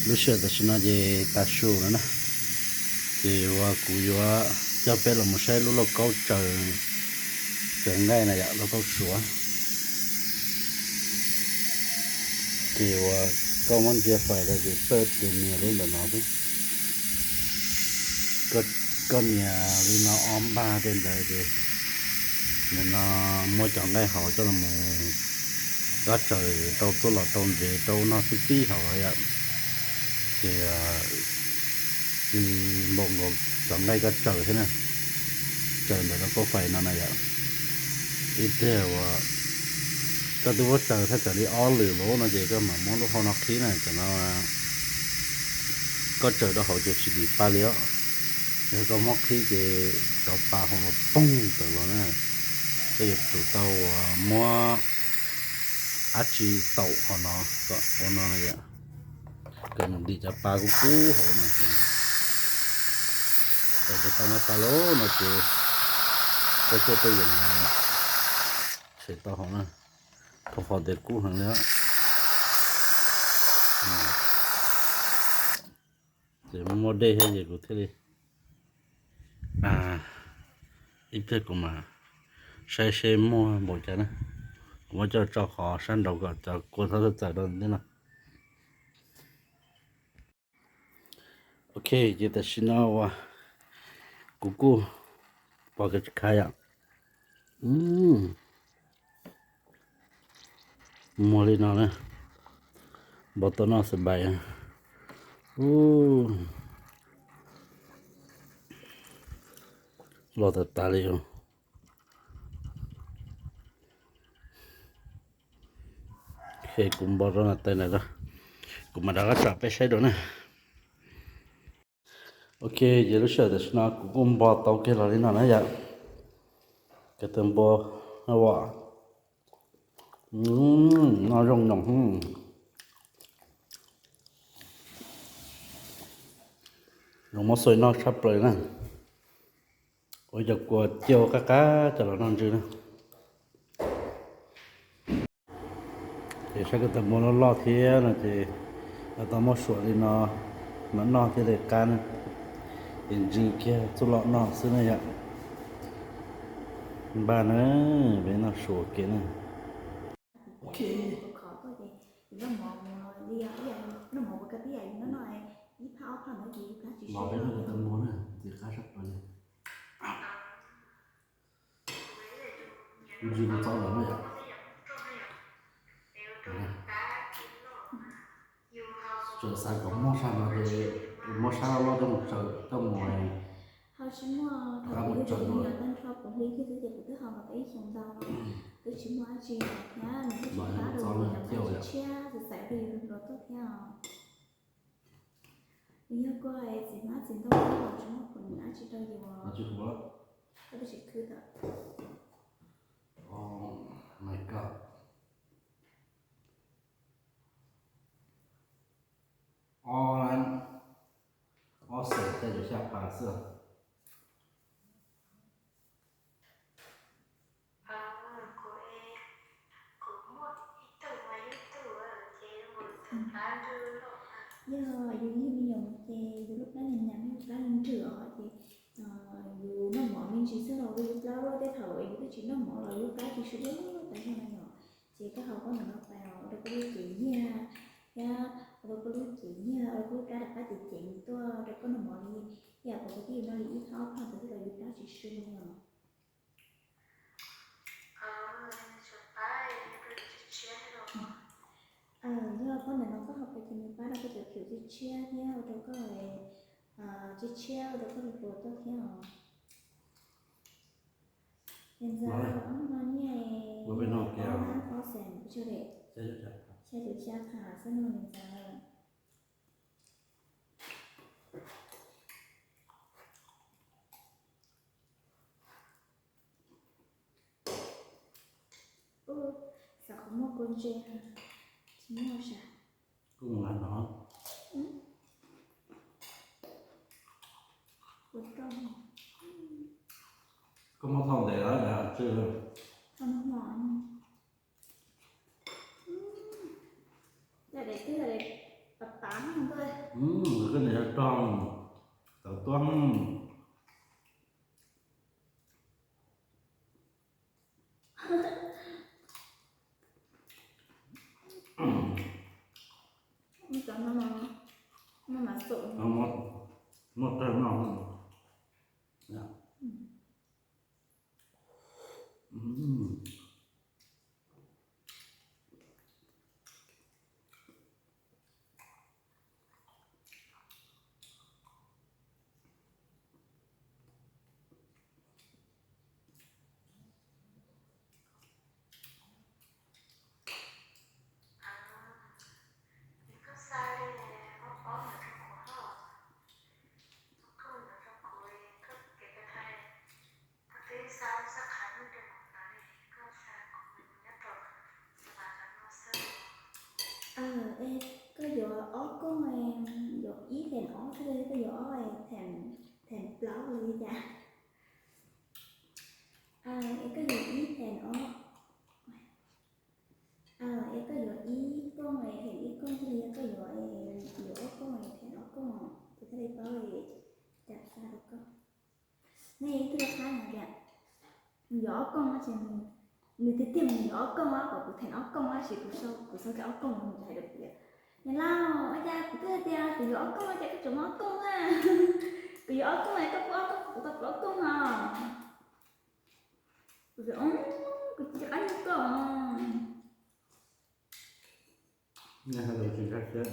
Lub sij hawm tam sim no ces tav su lawm na, ces uas kuv yuav coj peb los mus saib lub lauj kaub tsaws, tsaws nqaij na yom, lauj kaub suav. Ces uas koj muab ntsia fais rau ces txawj tus nias lub ntawm no xwb. Koj nias li no ob npag tej ntawd ces nim no muab cov nqaij hauv coj los mus, koj tsaws rau tuaj los rau ntsev rau ua noj xwb tib hauv los yom. Ces tsis npaum nkaus cov nqaij koj tsaws thiab na, tsaws ntawm lauj kaub fais no na yom. Ib pliag uas koj twb muab tsaws thaj tsam li ob lwm lawm no ces koj mam muab lub hau no qhib na, tam no koj tsaws rau hauv ces tsis dim pa li os. Yog koj muab qhib ces cov pa hauv no poog tawm los na. Koj yuav tsum tau uas muab dab tsi taum hauv no kom ua no na yom, kom nws dim cov pa kub kub hauv no. Tau cov pa no tas lawm no ces koj tuaj peb yam tshem tau hauv na, rau qhov tias kub heev li. Ces muaj dej thiab ces kuv thiaj li, ib pliag kuv mam saib seb muaj npaum cas na. Kuv muab coj tso qhov sab nraud kom cov kua txhob txawm rau ntej no. Ok, ces tam sim no uas kuv kuj pov kev tsis khav yom. Muag li no na, npau taus noj xab npais. Loj tas tas li. Kuv npau rau na tais na, kuv mam rov qab tsom peb saib dua na. Ok, ces lub sij hawm tam sim no kuv kuj npau taus kiag los li no na yom. Cov tawg npua, ua, noj zoo nyoos. Zoo muab xuas noj tshaj plaws na. Ua cov kua ciaj qab qab coj los noj ntsw na. Ces saib cov tawg npua loj loj thiab no ces yuav tau muab suam li no, mam noj thiaj li qab na. Ces ntsw kiag txuj lom noj xwb na yom. Npaj na, peb noj su ua ke na. Ok. Los peb cov tawg npua na, ntxim qab tshaj plaws li. Ntsw kuv txob lawm na yom. Tseem xav kom muaj sab no ces muab sab loj loj coj mus tsaws, coj mus, ho tsis muaj, rov qab mus tsaws dua. Tag nrho kuv hlib kiag xwb ces kuv twb haus los tau ib xyoos ntau no, twb tsis muaj dab tsi thiab, nws twb tsis qab rau yus, yus tsis tshiab, txawm xav rau yus hluas tuaj thiab os. Nws yog koj txiv hmab txiv ntoo los tsis muaj phoom dab tsi rau yus. Koj twb tsis khwb tau. Oh my god. Ob, ob xees xya caum xya phav xwb. Yog yus yug me nyuam ces yus lub plab nyam nyam, yus lub plab nrwg os ces yus noj mov me ntsis xwb los yus lub plab luaj, tej thaum yus twb tsis noj mov los yus lub plab tsis su luaj tas zog na yom. Ces koj haus koj ntawm no pais ua rau koj lub cev nyiag thiab ua rau koj lub cev nyiag, ua rau koj lub plab rov qab ceev ceev tuaj rau koj noj mov li, ib yam pom kuv twb yus noj li ib phab ob phab ntawd xwb los yus plab tsis su li os. Yog koj ntawm no koj haus pais ces nws pab rau koj cov plhws tshiab tshiab thiab ua rau koj tshiab tshiab ua rau koj hluas hluas tuaj thiab os. Niam ntxawm, ob no nyiaj ob xees, xya caum xya phav xwb no niam ntxawm. Xav qhov muaj kua ntse, tsis muaj sas. Kuv mus nqa no. Koj muab thauj ntev lawm, tsw. Yog daim twg daim pav pav no tuaj. Koj niam yog rog, tawv tuab. Muaj tawg no. Es koj yuav ob kooj, yuav ib them ob xwb los koj yuav ob them plaub li cas? Es koj yuav ib them ob. Es koj yuav ib kooj them ib kooj xwb los koj yuav, yuav ob kooj them ob kooj, kuv thiaj li paub cas xa rau koj. Nej ib tug qab hais tias nws yuav ob kooj ces nws tiag tiag mas nws yuav ob kooj, kom kuv them ob kooj tab sis kuv sau, kuv sau tias ob kooj nws hais rau kuv tias, niam laus, ua cas kuv twb hais tias kuv yuav ob kooj ces koj tseem muab ob kooj na. Kuv yuav ob kooj es koj pub ob kooj kuv tau kuv ob kooj no. Kuv tias, kuv tsis qab yug koj. Nej hais lus tsis nkag siab.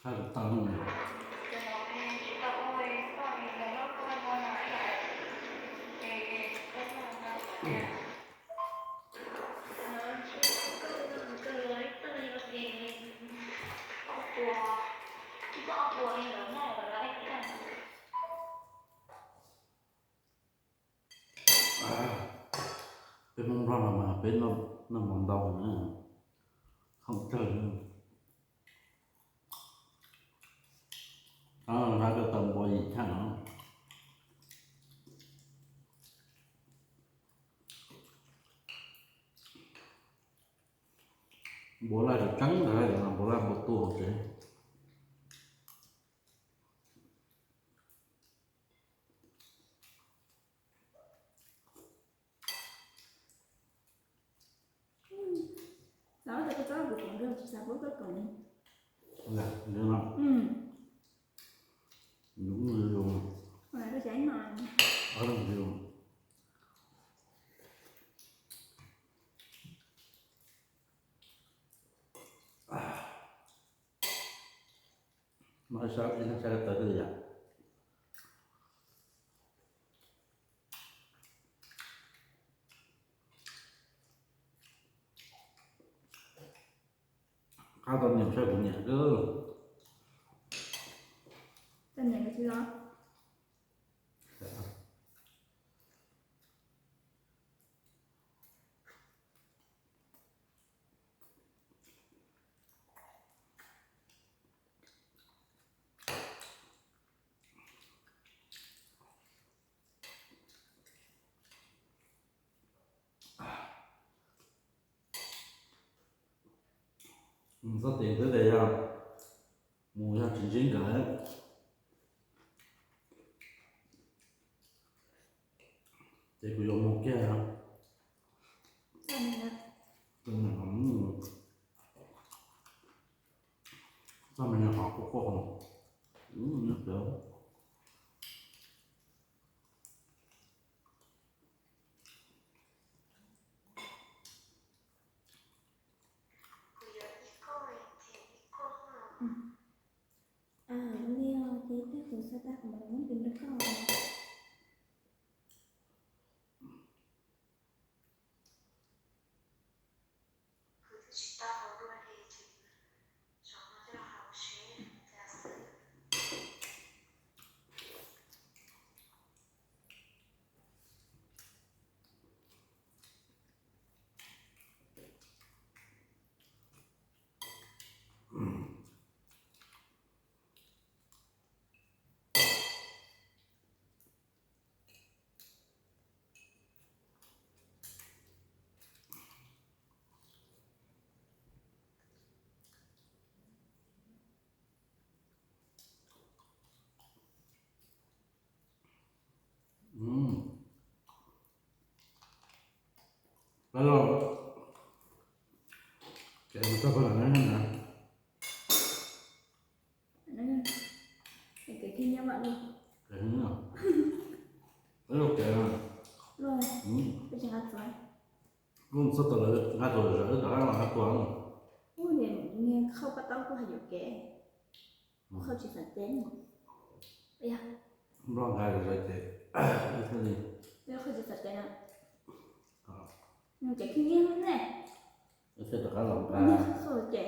Hais lus tau. Peb Hmoob Nplog no mas peb noj mov ntau na, khoom kawg. Hab rau tau npua yim tshaj no. Npua laj tseem tseeb ntawd, npua laj npua tuag hauv tsev. Xav tias koj txob kuv koom nrog tsis xav pub koj koom. Yog no. Yus, koj tsis no. Mas sab ib leeg saib tawv twg yom. Qab tau niam saib kuv niam lawm. Tau niam tsis los. Txoj tes twb tias yog mus yog tsis ntsib nkawd ces kuv yuav mus kiag. Txoj me nyuam qhuav quaj quaj. Li os, ces twb kuv xav tau kuv mam muab pim rau koj. Los, ces mus txog pag lam na na. Kev khib nyiab mam lug. Kev khib nyiab. Ib lub kev. Lub, lub tsis nqa txuas. Lub txog tau lawv nqa txuas zawv rov qab los nqa txuas. Ub, niag khauj paj taub kuj hais yuam kev. Khauj tsis xav cev. Nplog nqa zawv ces ib thiaj li. Khauj tsis xav cev na. Nws kev khib nyiab ne. Ib thiaj rov qab los nqa. Khauj ces.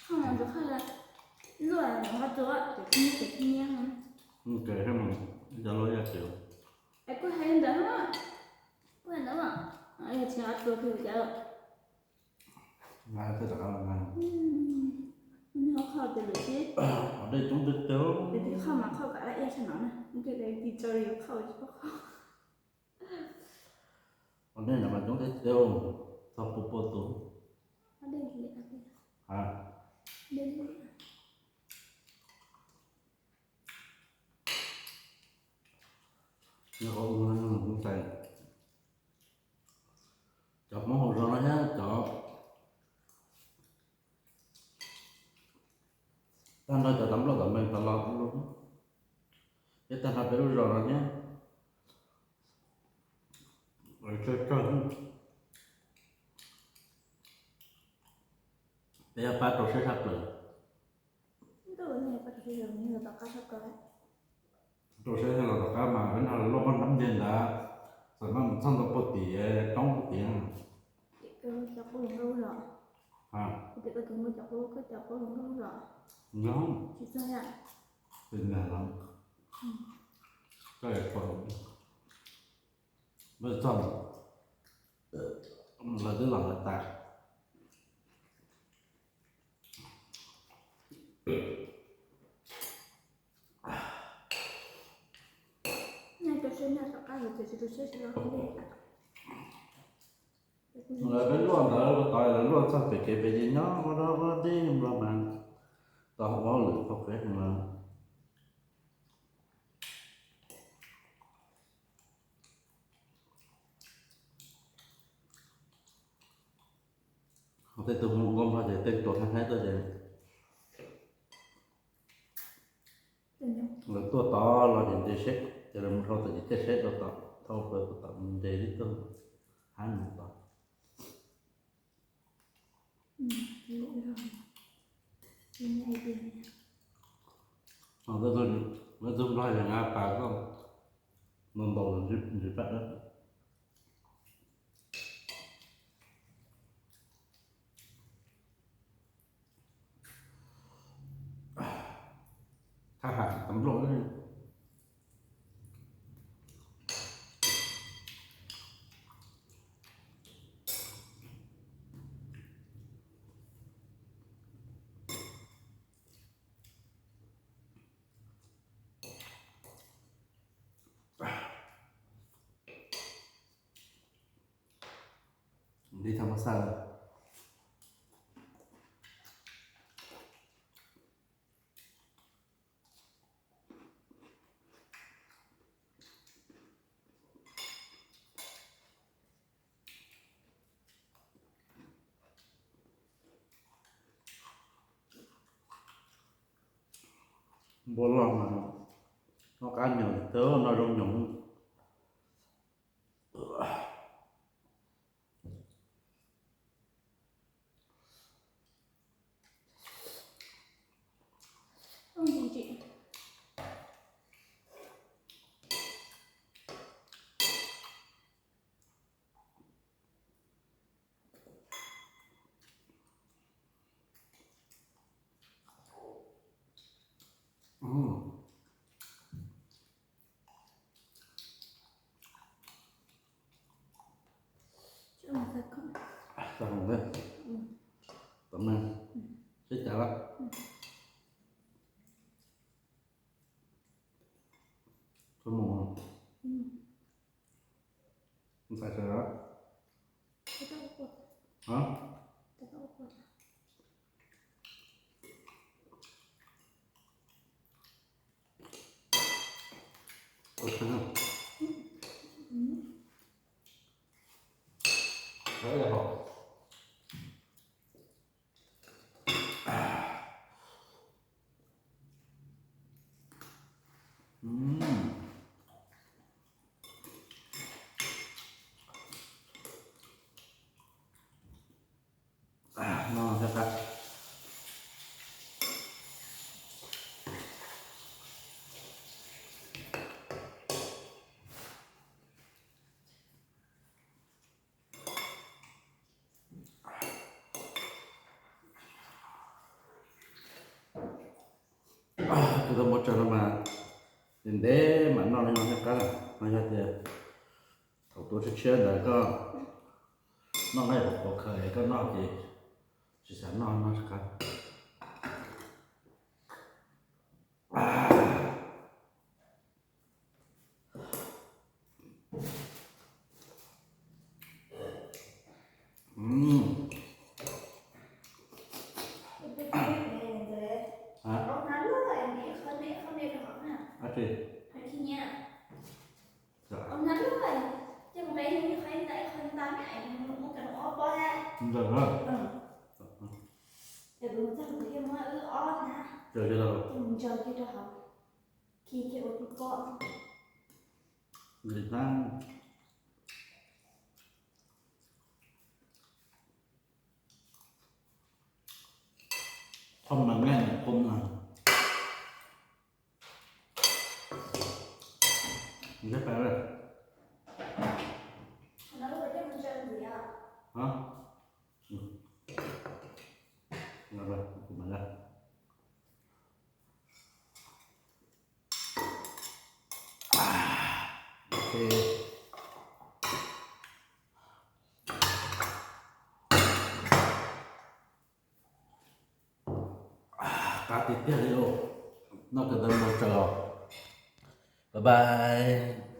Khauj no tus khauj luaj nqa txuas ces khib nyiab ces khib nyiab. Kev thiab mas ib co luaj yaj kev. Es kuj hais li ntawd na. Kuj hais ntawd mas. Yog tsis nqa txuas ces cas. Nqa thiaj rov qab los nqa. Nws khauj tus lwm sib. Qhov dej coob tiag tiag. Tus khauj mas khauj kom laj iab sab no na. Tus tis tso li khauj tsis paub khauj. Qhov dej no mas coob tiag tiag, txog pua pua tus. Cov Hmoob hauv zos no thiab cov tag nrho cov tau nploj tom mees tas los, thiab tag nrho peb lub zos no thiab, tsawg tsawg, peb yog pab rau siab tshaj plaws. Rau siab los tom qab mas peb nrog luaj poj nrab nce ntawd, xam maj mus txog ntua puag tim roob puag tim. Yog, tsis txog, koj txog, lawv twb los lawv tas. Lawv peb luaj ntawd ua tod lawv luaj txog pem kev pem ces nyob ua dog ua dig nplog mas tau ua hauj lwm qhov peb heev lawm. Tej tug mus ua nplog ces tej tuag hnab hnab tuaj ces lawv tuaj tod los ces nce seb, ces lawv mus dhau tom ces caij seb rau tom, dhau plaws rau tom nce tib tug hab mus tod. Lawv tug nplog yog nqa pas koj ntaus ntaus ntsis paj dab. Thaj ham tau nploj. Li thaj mab xaj. Npua loj mas noj qab nyoos, noj zoo nyoos. Tau hov, tom neeg, sib cav lawm. Txhob mus, ntxhais sawv daws. Mm. Ah, no, ya está. Tus tau mus tsaws no mas ntev ntev mam noj li no thiaj qab. No yog tias thaum tuav tshiab tshiab ntawd koj noj nqaij pov khaws koj noj ces tsis xav noj no thiaj qab. Qhov mas nqaij nws qhov mas nqaij pais. Qab tiag tiag li lauj. Noj kawg ntawd mus tsaws os. Bye bye.